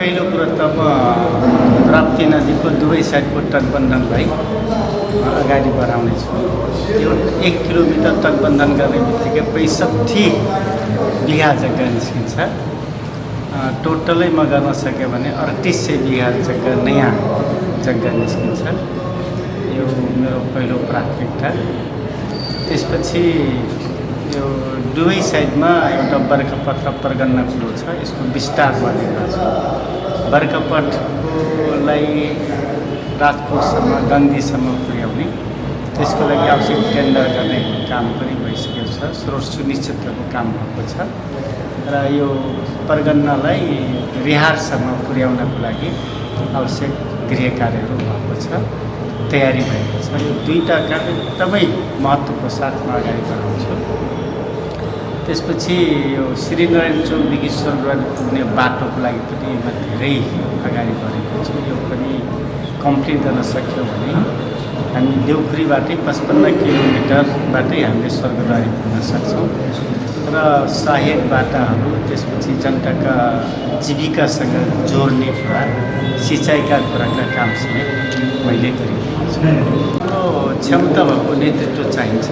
पहिलो कुरो त म राप्ती नदीको दुवै साइडको तटबन्धनलाई अगाडि बढाउनेछु। यो 1 किलोमिटर तटबन्धन गर्ने बित्तिकै 65 बिघा जग्गा निस्किन्छ। टोटलै म गर्न सकेँ भने 3800 बिघा जग्गा नयाँ जग्गा निस्किन्छ। यो मेरो पहिलो प्राथमिकता। त्यसपछि यो दुवै साइडमा एउटा बर्खापट र परगन्ना पुल छ, यसको विस्तार गरेको छ। बर्खापटकोलाई राजकोटसम्म गङ्गीसम्म पुर्याउने, त्यसको लागि आवश्यक टेन्डर गर्ने काम पनि भइसकेको छ। स्रोत सुनिश्चितताको काम भएको छ र यो परगन्नालाई रिहारसम्म पुर्याउनको लागि आवश्यक गृह कार्यहरू भएको छ, तयारी भएको छ। यो दुईटा काम एकदमै महत्त्वको साथमा अगाडि बढाउँछु। त्यसपछि यो श्रीनारायण चौकदेखि स्वर्गद्वार पुग्ने बाटोको लागि पनि म धेरै अगाडि बढेको छु। यो पनि कम्प्लिट गर्न सक्यो भने हामी देउखुरीबाटै 55 किलोमिटरबाटै हामीले स्वर्गद्वार पुग्न सक्छौँ र सहायक बाटाहरू, त्यसपछि जनताका जीविकासँग जोड्ने कुरा, सिँचाइका कुराका काम समेत मैले गरिरहेको छु। यो क्षमता भएको नेतृत्व चाहिन्छ।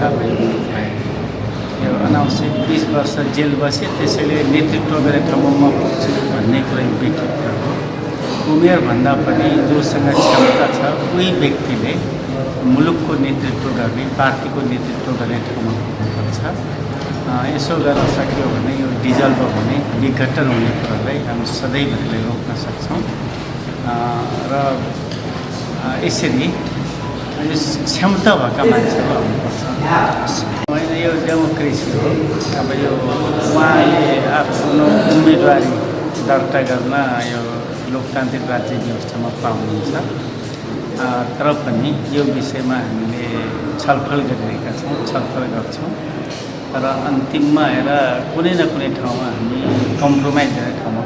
यो अनावश्यक 20 वर्ष जेल बसे, त्यसैले नेतृत्व गर्ने ठाउँमा म पुग्छु भन्ने कुरा व्यक्तित्व हो। उमेरभन्दा पनि जोसँग क्षमता छ उही व्यक्तिले मुलुकको नेतृत्व गर्ने, पार्टीको नेतृत्व गर्ने ठाउँमा पुग्नुपर्छ। यसो गर्न सक्यो भने यो डिजल्भ हुने, विघटन हुने कुरालाई हामी सधैँभरिले रोक्न सक्छौँ र यसरी यो क्षमता भएका मान्छेहरू आउनुपर्छ। मैले यो डेमोक्रेसी हो। अब यो उहाँले आफ्नो उम्मेदवारी दर्ता गर्न यो लोकतान्त्रिक राज्य व्यवस्थामा पाउनुहुन्छ। तर पनि यो विषयमा हामीले छलफल गरिरहेका छौँ, छलफल गर्छौँ र अन्तिममा हेर कुनै न कुनै ठाउँमा हामी कम्प्रोमाइज गर्ने ठाउँमा